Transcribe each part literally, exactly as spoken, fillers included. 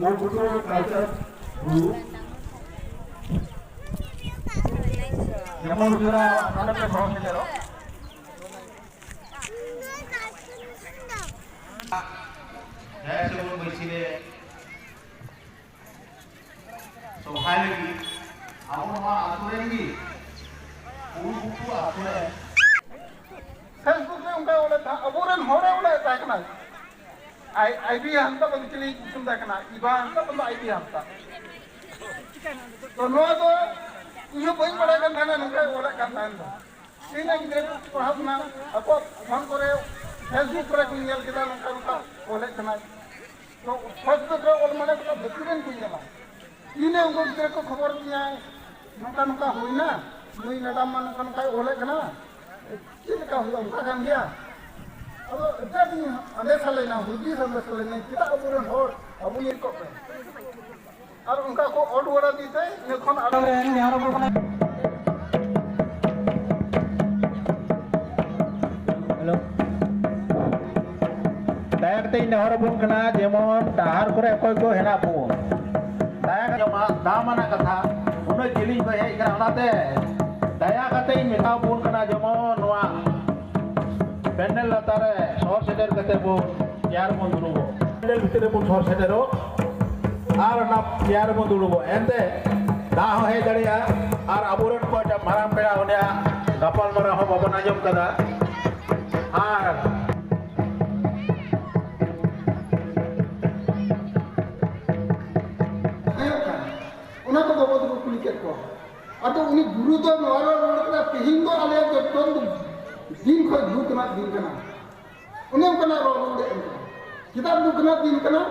ᱢᱩᱞ ᱜᱷᱩᱴᱩ culture group ᱡᱮᱢᱚᱱ ᱡᱚᱲᱟ ᱱᱚᱰᱮ ᱯᱮ ᱥᱚᱦᱚᱨ ᱥᱮᱴᱮᱨᱚᱜ᱾ ᱡᱟᱦᱮᱨ ᱥᱮᱵᱚᱱ ᱵᱟᱹᱭᱥᱤ ᱨᱮ ᱥᱚᱦᱨᱟᱭ ᱞᱟᱹᱜᱤᱫ ᱟᱵᱚ ᱱᱚᱣᱟ ᱟᱹᱛᱩ ᱨᱮᱱ ᱜᱮ ᱠᱩᱲᱩ ᱠᱩᱠᱩ ᱟᱹᱛᱩ ᱨᱮ Facebook ᱨᱮ ᱚᱱᱠᱟ ᱚᱞᱮᱫ ᱛᱟᱦᱮᱸᱫ, ᱟᱵᱚᱨᱮᱱ ᱦᱚᱲᱮ ᱚᱞᱮᱫ ᱛᱟᱦᱮᱸ ᱠᱟᱱᱟ᱾ ᱟᱭ-, ᱟᱭ ᱵᱤ ᱦᱟᱸᱥᱫᱟ ᱵᱟᱝ ᱪᱤᱞᱤ ᱧᱩᱛᱩᱢ ᱛᱟᱦᱮᱸ ᱠᱟᱱᱟ, ᱤᱵᱟ ᱦᱟᱸᱥᱫᱟ ᱵᱟᱝ ᱫᱚ ᱟᱭ ᱵᱤ ᱦᱟᱸᱥᱫᱟ᱾ ᱛᱚ ᱱᱚᱣᱟ ᱫᱚ ᱤᱧ ᱦᱚᱸ ᱵᱟᱹᱧ ᱵᱟᱲᱟᱭ ᱠᱟᱱ ᱛᱟᱦᱮᱱᱟ ᱱᱚᱝᱠᱟᱭ ᱚᱞᱮᱫ ᱠᱟᱱ ᱛᱟᱦᱮᱱ ᱫᱚ᱾ ᱛᱤᱱᱟᱹᱜ ᱜᱤᱫᱽᱨᱟᱹ ᱠᱚ ᱯᱟᱲᱦᱟᱜ ᱠᱟᱱᱟ, ᱟᱠᱚᱣᱟᱜ ᱯᱷᱳᱱ ᱠᱚᱨᱮ, Facebook ᱠᱚᱨᱮ ᱠᱚ ᱧᱮᱞ ᱠᱮᱫᱟ ᱱᱚᱝᱠᱟ ᱱᱚᱝᱠᱟ ᱚᱞᱮᱫ ᱠᱟᱱᱟᱭ᱾ ᱛᱚ Facebook ᱨᱮ ᱚᱞ ᱢᱟᱱᱮ ᱜᱚᱴᱟ ᱵᱷᱤᱛᱤᱨ ᱨᱮᱱ ᱠᱚ ᱧᱮᱞᱟ᱾ ᱛᱤᱱᱟᱹᱜ ᱩᱱᱠᱩ ᱜᱤᱫᱽᱨᱟᱹ ᱠᱚ ᱠᱷᱚᱵᱚᱨ ᱛᱤᱧᱟ, ᱱᱚᱝᱠᱟ ᱱᱚᱝᱠᱟ ᱦᱩᱭᱱᱟ, ᱱᱩᱭ ᱢᱮᱰᱟᱢ ᱢᱟ ᱱᱚᱝᱠᱟ ᱱᱚᱝᱠᱟᱭ ᱚᱞᱮᱫ ᱠᱟᱱᱟ, ᱪᱮᱫ ᱞᱮᱠᱟ ᱦᱩᱭᱩᱜᱼᱟ, ᱚᱱᱠᱟ ᱠᱟᱱ ᱜᱮᱭᱟ? ᱟᱫᱚ ᱟᱹᱰᱤ ᱟᱸᱴ ᱤᱧ ᱦᱟᱸᱰᱮ ᱥᱟᱞᱮᱱᱟ, ᱦᱩᱫᱤᱥ ᱦᱟᱸᱰᱮ ᱥᱟᱞᱮᱱᱟ, ᱪᱮᱫᱟᱜ ᱟᱵᱚᱨᱮᱱ ᱦᱚᱲ ᱟᱵᱚ ᱧᱮᱞ ᱠᱚ ᱯᱮ᱾ ᱟᱨ ᱚᱱᱠᱟ ᱠᱚ ᱚᱰ ᱵᱟᱲᱟ ᱫᱤ ᱛᱮ ᱤᱱᱟᱹ ᱠᱷᱚᱱ ᱟᱨᱚ ᱦᱮᱞᱳ᱾ ᱫᱟᱭᱟ ᱠᱟᱛᱮ ᱤᱧ ᱱᱮᱦᱚᱨ ᱟᱵᱚᱱ ᱠᱟᱱᱟ, ᱡᱮᱢᱚᱱ ᱰᱟᱦᱟᱨ ᱠᱚᱨᱮ ᱚᱠᱚᱭ ᱠᱚ ᱦᱮᱱᱟᱜ ᱵᱚᱱ, ᱫᱟᱭᱟ ᱠᱟᱛᱮ ᱟᱢᱟᱜ ᱫᱟᱢ ᱟᱱᱟᱜ ᱠᱟᱛᱷᱟ, ᱩᱱᱟᱹᱜ ᱡᱤᱞᱤᱧ ᱠᱷᱚᱱ ᱦᱮᱡ ᱠᱟᱱᱟ, ᱚᱱᱟᱛᱮ ᱫᱟᱭᱟ ᱠᱟᱛᱮ ᱤᱧ ᱢᱮᱛᱟ ᱵᱚᱱ ᱠᱟᱱᱟ, ᱡᱮᱢᱚᱱ ᱱᱚᱣᱟ ᱯᱮᱱᱰᱮᱞ ᱞᱟᱛᱟᱨ ᱨᱮ ᱥᱚᱦᱚᱨ ᱥᱮᱴᱮᱨ ᱠᱟᱛᱮ ᱵᱚᱱ ᱪᱮᱭᱟᱨ ᱵᱚᱱ ᱫᱩᱲᱩᱵᱚᱜ᱾ ᱯᱮᱱᱰᱮᱞ ᱵᱷᱤᱛᱤᱨ ᱨᱮᱵᱚᱱ ᱥᱚᱦᱚᱨ ᱥᱮᱴᱮᱨᱚᱜ ᱟᱨ ᱚᱱᱟ ᱪᱮᱭᱟᱨ ᱨᱮᱵᱚᱱ ᱫᱩᱲᱩᱵᱚᱜ᱾ ᱮᱱᱛᱮ ᱫᱟᱜ ᱦᱚᱸ ᱦᱮᱡ ᱫᱟᱲᱮᱭᱟᱜᱼᱟ ᱟᱨ ᱟᱵᱚᱨᱮᱱ ᱚᱠᱚᱭᱴᱟᱜ ᱢᱟᱨᱟᱝ ᱯᱮᱲᱟ ᱩᱱᱤᱭᱟᱜ ᱜᱟᱯᱟᱞ ᱢᱟᱨᱟᱣ ᱦᱚᱸ ᱵᱟᱵᱚᱱ ᱟᱸᱡᱚᱢ ᱠᱟᱫᱟ᱾ ᱟᱨ ᱦᱩᱭᱩᱜ ᱠᱟᱱᱟ, ᱚᱱᱟ ᱠᱚ ᱵᱟᱵᱚᱫ ᱠᱚ ᱠᱩᱞᱤ ᱠᱮᱫ ᱠᱚᱣᱟ᱾ ᱟᱫᱚ ᱩᱱᱤ ᱜᱩᱨᱩ ᱫᱚ ᱱᱚᱣᱟ ᱨᱮ ᱨᱚᱲ ᱠᱮᱫᱟ, "ᱛᱮᱦᱮᱧ ᱫᱚ ᱟᱞᱮᱭᱟᱜ ᱡᱚᱛᱚ ᱫᱤᱱ ᱠᱷᱚᱱ ᱫᱩᱠ ᱨᱮᱱᱟᱜ ᱫᱤᱱ ᱠᱟᱱᱟ᱾" ᱚᱱᱮ ᱚᱱᱠᱟᱱᱟᱜ ᱨᱚᱲ ᱨᱚᱲ ᱮᱫ ᱠᱟᱱᱟ᱾ ᱪᱮᱫᱟᱜ ᱫᱩᱠ ᱨᱮᱱᱟᱜ ᱫᱤᱱ ᱠᱟᱱᱟ?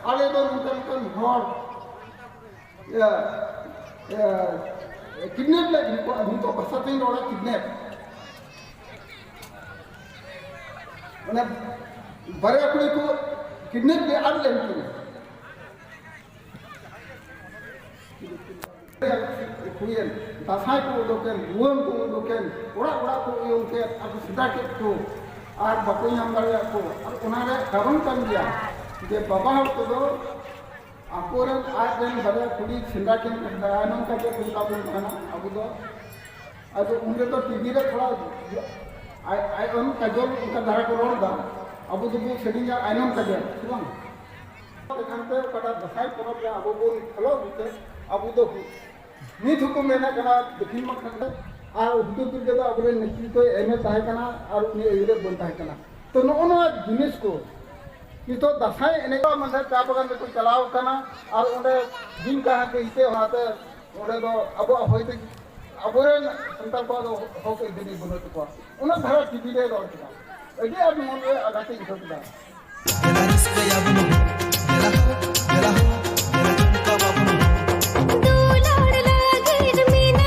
ᱟᱞᱮ ᱫᱚ ᱱᱚᱝᱠᱟ ᱱᱚᱝᱠᱟᱱ ᱦᱚᱲ, ᱤᱭᱟᱹ, ᱤᱭᱟᱹ, ᱠᱤᱰᱱᱮᱯ ᱞᱮᱫ ᱠᱚᱣᱟ, ᱱᱤᱛᱚᱜ ᱵᱷᱟᱥᱟ ᱛᱮᱧ ᱨᱚᱲᱟ, ᱠᱤᱰᱱᱮᱯ᱾ ᱢᱟᱱᱮ ᱵᱟᱨᱭᱟ ᱠᱩᱲᱤ ᱠᱚ ᱠᱤᱰᱱᱮᱯ ᱞᱮᱫ ᱟᱨ ᱞᱮ ᱩᱱᱠᱤᱱ᱾ ᱦᱩᱭᱮᱱ, ᱫᱟᱸᱥᱟᱭ ᱠᱚ ᱩᱰᱩᱠᱮᱱ, ᱵᱷᱩᱣᱟᱹᱝ ᱠᱚ ᱩᱰᱩᱠᱮᱱ, ᱚᱲᱟᱜ ᱚᱲᱟᱜ ᱠᱚ ᱤᱭᱚᱝ ᱠᱮᱫ ᱟᱨ ᱠᱚ ᱥᱮᱸᱫᱽᱨᱟ ᱠᱮᱫ ᱠᱚ, ᱟᱨ ᱵᱟᱠᱚ ᱧᱟᱢ ᱫᱟᱲᱮᱭᱟᱜ ᱠᱚ᱾ ᱟᱨ ᱚᱱᱟ ᱨᱮᱭᱟᱜ ᱠᱟᱨᱚᱱ ᱠᱟᱱ ᱜᱮᱭᱟ ᱡᱮ ᱵᱟᱵᱟ ᱦᱚᱲ ᱠᱚᱫᱚ ᱟᱠᱚᱨᱮᱱ ᱟᱡᱨᱮᱱ ᱵᱟᱨᱭᱟ ᱠᱩᱲᱤ ᱥᱮᱸᱫᱽᱨᱟ ᱠᱤᱱ ᱛᱟᱦᱮᱱᱟ, ᱱᱚᱝᱠᱟ ᱜᱮ ᱠᱚ ᱢᱮᱛᱟ ᱵᱚᱱ ᱛᱟᱦᱮᱱᱟ ᱟᱵᱚ ᱫᱚ᱾ ᱟᱫᱚ ᱩᱱ ᱨᱮᱫᱚ ᱴᱤᱵᱷᱤ ᱨᱮ ᱛᱷᱚᱲᱟ ᱟᱭ ᱟᱭ ᱚᱱ ᱠᱟᱡᱚᱞ ᱚᱱᱠᱟ ᱫᱷᱟᱨᱟ ᱠᱚ ᱨᱚᱲ ᱮᱫᱟ, ᱟᱵᱚ ᱫᱚᱵᱚ ᱥᱮᱨᱮᱧᱟ ᱟᱭᱱᱚᱢ ᱠᱟᱡᱚᱞ, ᱥᱮ ᱵᱟᱝ? ᱮᱱᱠᱷᱟᱱ ᱛᱮ ᱚᱠᱟᱴᱟᱜ ᱫᱟᱸᱥᱟᱭ ᱯᱚᱨᱚᱵᱽ ᱨᱮ ᱟᱵᱚ ᱵᱚᱱ ᱯᱷᱚᱞᱚ ᱟᱹᱜᱩ ᱛᱮ ᱟᱵᱚ ᱫᱚ ᱱᱤᱛ ᱦᱚᱸᱠᱚ ᱢᱮᱱᱮᱫ ᱠᱟᱱᱟ, ᱫᱚᱠᱷᱤᱱ ᱢᱟᱴᱷᱟ ᱨᱮ ᱟᱨ ᱩᱛᱛᱚᱨ ᱫᱩᱨᱜᱟ ᱫᱚ ᱟᱵᱚᱨᱮᱱ ᱱᱮᱛᱨᱤᱛᱵ ᱮᱢ ᱮ ᱛᱟᱦᱮᱸ ᱠᱟᱱᱟ ᱟᱨ ᱩᱱᱤ ᱟᱹᱭᱩᱨᱮᱫ ᱵᱚᱱ ᱛᱟᱦᱮᱸ ᱠᱟᱱᱟ᱾ ᱛᱚ ᱱᱚᱜᱼᱚ ᱱᱚᱣᱟ ᱡᱤᱱᱤᱥ ᱠᱚ ᱱᱤᱛᱚᱜ ᱫᱟᱸᱥᱟᱭ ᱮᱱᱮᱡ ᱢᱟᱫᱷᱮᱨ ᱪᱟ ᱵᱟᱜᱟᱱ ᱨᱮᱠᱚ ᱪᱟᱞᱟᱣ ᱠᱟᱱᱟ ᱟᱨ ᱚᱸᱰᱮ ᱫᱤᱱ ᱠᱟᱦᱟ ᱠᱚ ᱤᱛᱟᱹ ᱚᱱᱟᱛᱮ ᱚᱸᱰᱮ ᱫᱚ ᱟᱵᱚᱣᱟᱜ ᱦᱚᱭ ᱛᱮ ᱟᱵᱚᱨᱮᱱ ᱥᱟᱱᱛᱟᱲ ᱠᱚᱣᱟᱜ ᱫᱚ ᱦᱚᱠ ᱟᱹᱭᱫᱟᱹᱨᱤ ᱵᱟᱹᱱᱩᱜ ᱛᱟᱠᱚᱣᱟ᱾ ᱚᱱᱟ ᱫᱷᱟᱨᱟ ᱴᱤᱵᱷᱤ ᱨᱮ ᱨᱚᱲ ᱠᱮᱫᱟ᱾ ᱟᱹᱰᱤ ᱟᱸᱴ ᱢᱚᱱᱨᱮ ᱟᱜᱷᱟᱛ ᱤᱧ ᱟᱹᱭᱠᱟᱹᱣ ᱠᱮᱫᱟ᱾ ᱫᱮᱞᱟ ᱨᱟᱹᱥᱠᱟᱹᱭᱟᱵᱚᱱ, ᱫᱮᱞᱟ᱾